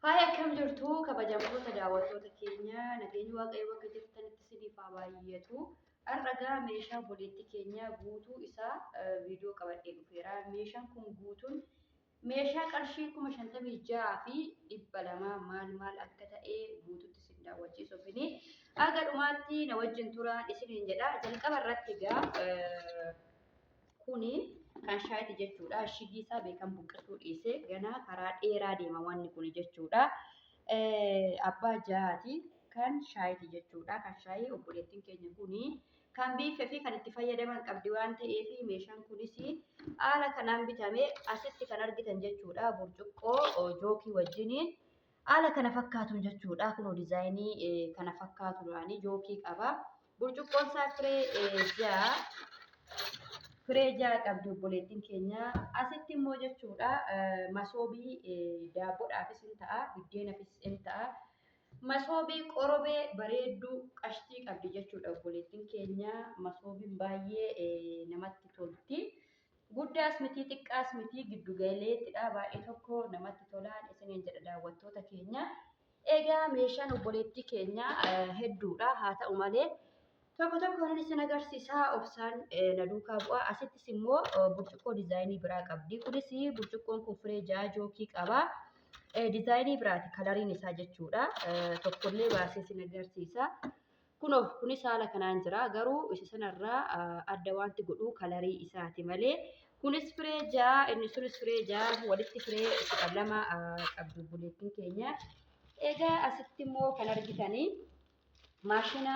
Haaya akkam jirtu kabajamtoota daawwattoota keenya nageenyi waaqayyo bakka jirtanitti isiniif haa baay'atu. Har'a gaa meeshaa obboleettii keenya guutuu isaa viidiyoo qabadhee dhufeera. Meeshaan kun guutuun meeshaa qarshii 56,200 maal maal akka ta'e guututti isin daawwachiisuufini haga dhumaatti na wajjin turaa isiniin jedha. Jalqaba irratti gaa Kuni kan shaayiti jechuudha. Shigii isaa beekan buqqisuu dhiise ganaa karaa dheeraa deema wanni kuni jechuudha. Abbaa jahaati kan shaayiti jechuudha. Kan shaayii obboleettiin keenya kuni kan biiffee fi kan itti fayyadaman qabdi waan ta'eef meeshaan kunis haala kanaan bitame asitti kan argitan jechuudha. Burcuqqoo jookii wajjiniin haala kana fakkaatuun jechuudha. Kunoo dizaayinii kana fakkaatuudhaan jookii qaba. Burcuqqoon isaa firee ja'a. Firee ja'a qabdi obboleettiin keenya. Asitti immoo jechuudha masoobii daabboodhaafis hin ta'a, biddeenafis hin ta'a. Masoobii qorobee bareedduu qashtii qabdi jechuudha obboleettiin keenya. Masoobiin baay'ee namatti tolti. Guddaas miti xiqqaas miti giddu galeettidha baay'ee tokko namatti tolaan isiniin jedha daawwattoota keenya. Egaa meeshaan obboleettii keenya hedduudha haa ta'u malee tokko tokkoon isin agarsiisaa obsaan na duukaa bu'aa. Asittis immoo burcuqqoo diizaayinii biraa qabdi. Kunis burcuqqoon kun firee ja'a jookii qaba. Diizaayinii biraati kalariin isaa jechuudha. Tokkollee baasee isin agarsiisa. Kunoo kunis haala kanaan jira garuu isa sanarraa adda wanti godhu kalarii isaati malee kunis firee ja'a inni sunis firee ja'a walitti firee 12 qabdi obboleettiin keenya. Egaa asitti immoo kan argitanii maashina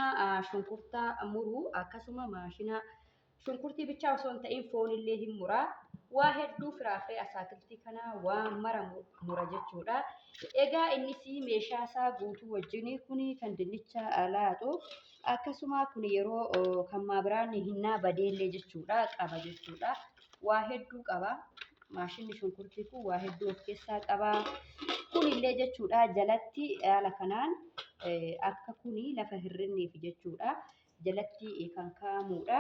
shunkurtaa muru akkasuma maashina Shunkurtii bichaa osoo hin ta'in foonillee hin mura. Waa hedduu firaafiree asaakiltii kana waa mara mura jechuudha. Egaa innis meeshaa isaa guutuu wajjin kuni kan dinnicha laaxu akkasuma kun yeroo kan maabiraan hinnaa badeellee jechuudha qaba jechuudha. Waa hedduu qaba. Maashinni shunkurtii kun waa hedduu of keessaa qaba. Kunillee jechuudha jalatti haala kanaan akka kuni lafa hir'inneef jechuudha. Jalatti kan kaa'amuudha.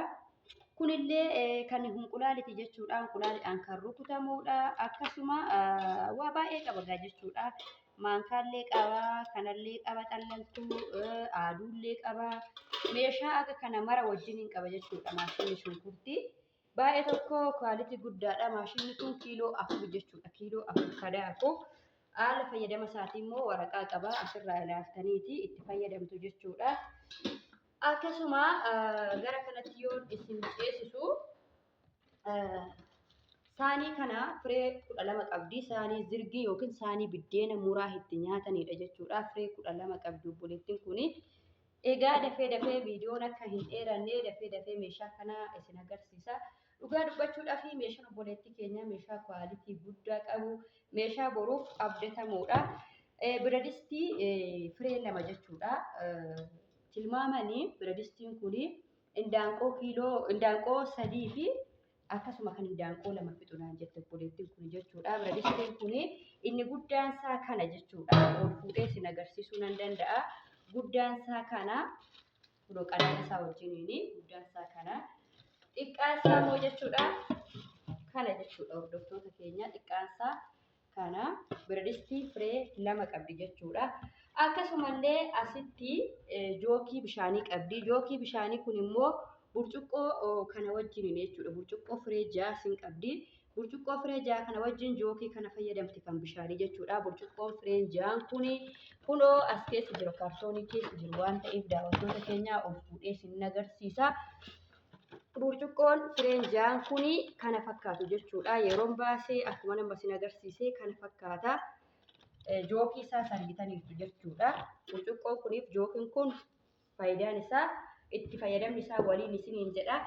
Kunillee kan hunqulaaliti jechuudha. Hunqulaalidhaan kan rukutamuudha. Akkasuma waa baay'ee qaba gaa jechuudha. Maankaallee qaba, kanallee qaba xallaltuu, aaduullee qaba. Meeshaa akka kana mara wajjiniin qaba jechuudha maashinni shunkurtii. Baay'ee tokko kwaalitii guddaadha. Maashinni kun kiiloo 4 jechuudha. Kiiloo 4 kadaaku. Haala fayyadama isaatii immoo waraqaa qaba. Asirraa ilaaltaniiti itti fayyadamtu jechuudha. Akkasuma gara kanatti yoo isin ceesisu saanii kana firee 12 qabdi. Saanii zirgii yookiin saanii biddeena muraa itti nyaatanidha jechuudha. Firee 12 qabdi obboleettiin kuni. Egaa dafee dafee viidiyoon akka hin dheeranne dafee dafee meeshaa kana isin agarsiisa. Dhugaa dubbachuudhaaf meeshaan obboleettii keenyaa meeshaa kwaalitii guddaa qabu, meeshaa boruuf abdatamuudha. Biradistii firee 2 jechuudha. Tilmaamanii biradistiin kun indaanqoo kiiloo indaanqoo 3 fi akkasuma kan indaanqoo 2 fixu naan jette obboleettiin kun jechuudha. Biradistiin kun inni guddaan isaa kana jechuudha. Ol fuudhee isin agarsiisuu nan danda'a. Guddaan isaa kana kunoo qadaada isaa wajjiniini guddaan isaa kana. Xiqqaan isaa immoo jechuudha kana jechuudha hordoftoota keenya xiqqaan isaa kana biradistii firee 2 qabdi jechuudha. Akkasumallee asitti jookii bishaanii qabdi. Jookii bishaanii kun immoo burcuqqoo kana wajjiniin jechuudha. Burcuqqoo firee 6 sin qabdi. Burcuqqoo firee 6 kana wajjin jookii kana fayyadamti kan bishaanii jechuudha. Burcuqqoon fireen 6 kun kunoo as keessa jira kaartoonii keessa jiru waan ta'eef daawwattoota keenyaa ol fuudhee sin agarsiisa. Burcuqqoon fireen ja'an kun kana fakkaatu jechuudha. Yeroon baase akkuma nama isin agarsiise kana fakkaata. Jookii isaas argitaniirtu jechuudha. Burcuqqoon kuniif jookiin kun faayidaan isaa itti fayyadamni isaa waliin isiniin jedha.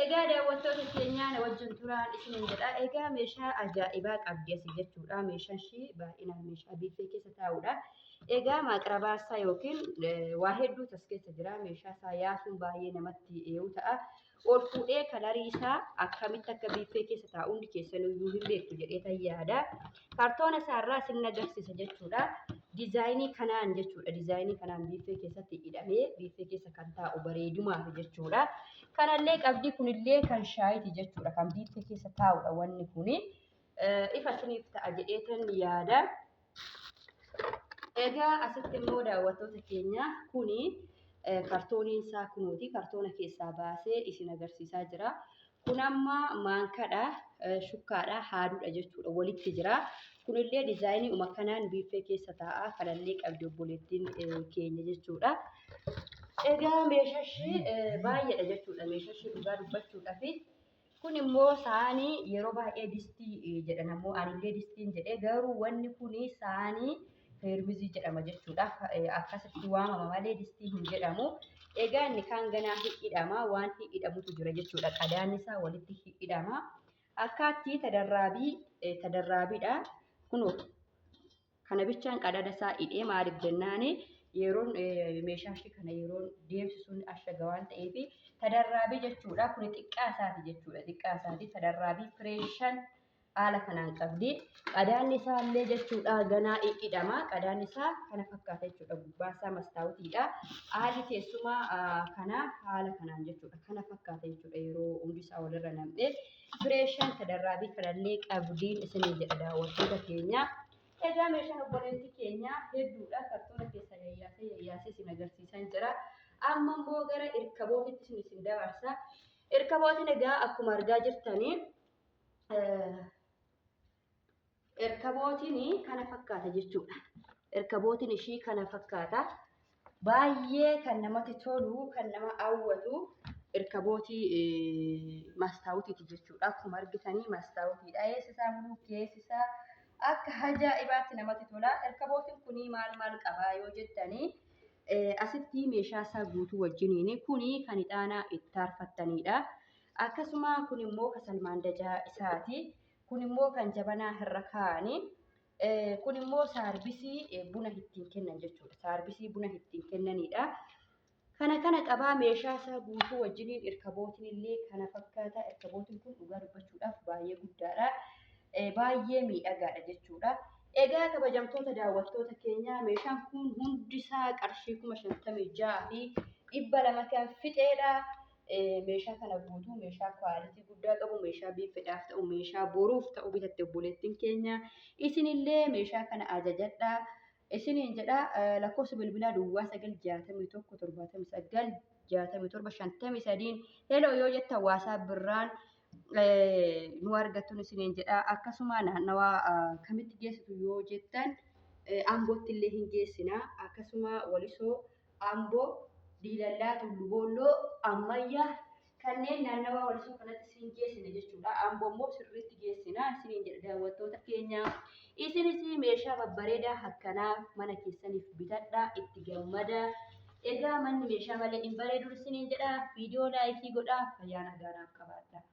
Egaa daawwattoota keenyaa na wajjin turaan isiniin jedha. Egaa meeshaa ajaa'ibaa qabdi asii jechuudha. Meeshaan ishii baay'inaan meeshaa biiffee keessa taa'udha. Egaa maaqrabaa isaa yookiin waa hedduutu as keessa jira. Meeshaa isaa yaasuun baay'ee namatti eewu ta'a. Ol fuudhee kalarii isaa akkamitti akka biiffee keessa taa'u hundi keessaniyyuu hin beektu jedhee tan yaada. Kaartoona isaa irraa isin agarsiisa jechuudha. Diizaayinii kanaan jechuudha. Diizaayinii kanaan biiffee keessatti hidhamee biiffee keessa kan taa'u bareedumaaf jechuudha. Kanallee qabdii kunillee kan shaayiti jechuudha. Kan biiffee keessa taa'udha wanni kuni. Ifa isiniif ta'a jedhee tan yaada. Egaa asitti immoo daawwattoota keenya kuni kartooniin isaa kunuuti. Kartoona keessaa baasee isin agarsiisaa jira. Kun amma maankadha, shukkaadha, haaduudha jechuudha. Walitti jira. Kunillee diizaayinii uma kanaan biiffee keessa taa'a. Kanallee qabdi obboleettiin keenya jechuudha. Egaa meeshaa ishee baay'eedha jechuudha. Meeshaa ishee dhugaa dubbachuudhaaf. Kun immoo saanii yeroo baay'ee distii jedhan ammoo anillee distiin jedhee garuu wanni kun saanii feermizii jedhama jechuudha. Akkasitti waamama malee distii hin jedhamu. Egaa inni kaan ganaa hidhama waan hidhamutu jira jechuudha. Qadaanni isaa walitti hidhama. Akkaatti tadarraabii tadarraabiidha. Kunoo kana bichaan qadaada isaa hidhee maaliif jennaani yeroon meeshaa ishee kana yeroon deemsisuun ashaga waan ta'eef tadarraabii jechuudha. Kuni xiqqaa isaati jechuudha. Xiqqaa isaati tadarraabii fireeshan haala kanaan qabdi. Qadaanni isaa illee jechuudha ganaa hidhama. Qadaanni isaa kana fakkaata jechuudha. Gubbaan isaa mastaawutiidha. Haalli teessuma kanaa haala kanaan jechuudha. Kana fakkaata jechuudha yeroo hundi isaa walirra nam'ee. Fireeshan tadarraabii kanallee qabdiin isinii jedha daawwattoota keenya. Egaa meeshaan obboleettii keenya hedduudha. Kartoona keessa yayyaasee yayyaasee isin agarsiisan jira. Amma immoo gara irkabootitti isin isin dabarsa. Irkabootiin egaa akkuma argaa jirtanii irkabootiin kana fakkaata jechuudha. Irkabootiin ishii kana fakkaata. Baay'ee kan namatti tolu, kan nama hawwatu irkabootii mastaawutiiti jechuudha. Akkuma argitanii mastaawutiidha. Eessi isaa muluu keessi isaa akka ajaa'ibaatti namatti tola. Irkabootiin kunii maal maal qabaa yoo jettanii asitti meeshaa isaa guutuu wajjiniin kuni kan ixaanaa itti aarfattanidha. Akkasuma kun immoo kasalmaandajaa isaati. Kun immoo kan jabanaa irra kaa'anii. Kun immoo saarbisii buna ittiin kennan jechuudha. Saarbisii buna ittiin kennanidha. Kana kana qabaa meeshaa isaa guutuu wajjiniin irkabootiin illee kana fakkaata. Irkabootiin kun dhugaa dubbachuudhaaf baay'ee guddaadha. Baay'ee miidhagaadha jechuudha. Egaa kabajamtoota daawwattoota keenyaa meeshaan kun hundisaa qarshii 56,200 kan fixeedha. Meeshaa kana guutuu meeshaa kwaalitii guddaa qabu, meeshaa biiffeedhaaf ta'u, meeshaa boruuf ta'u bitatte obboleettiin keenya. Isinillee meeshaa kana ajajadhaa. Isiniin jedha lakkoofsa bilbilaa duwwaa 9 61 79 67 53 heloo yoo jettan waasaa birraan nu argattuun isiniin jedha. Akkasuma naannawaa kamitti geessitu yoo jettan Ambootti illee hin geessina. Akkasuma Walisoo, Amboo, Diilallaa, Tullu Boolloo, Ammayyaa kanneen naannawaa Walisoo kanatti isin geessina jechuudha. Amboo immoo sirriitti geessina isiniin jedha daawwattoota keenya. Isinis meeshaa babbareedaa akkanaa mana keessaniif bitadhaa itti gammadaa. Egaa manni meeshaa malee hin bareedu isiniin jedha. Viidiyoo laayikii godhaa. Fayyaa nagaa naaf qabaadhaa.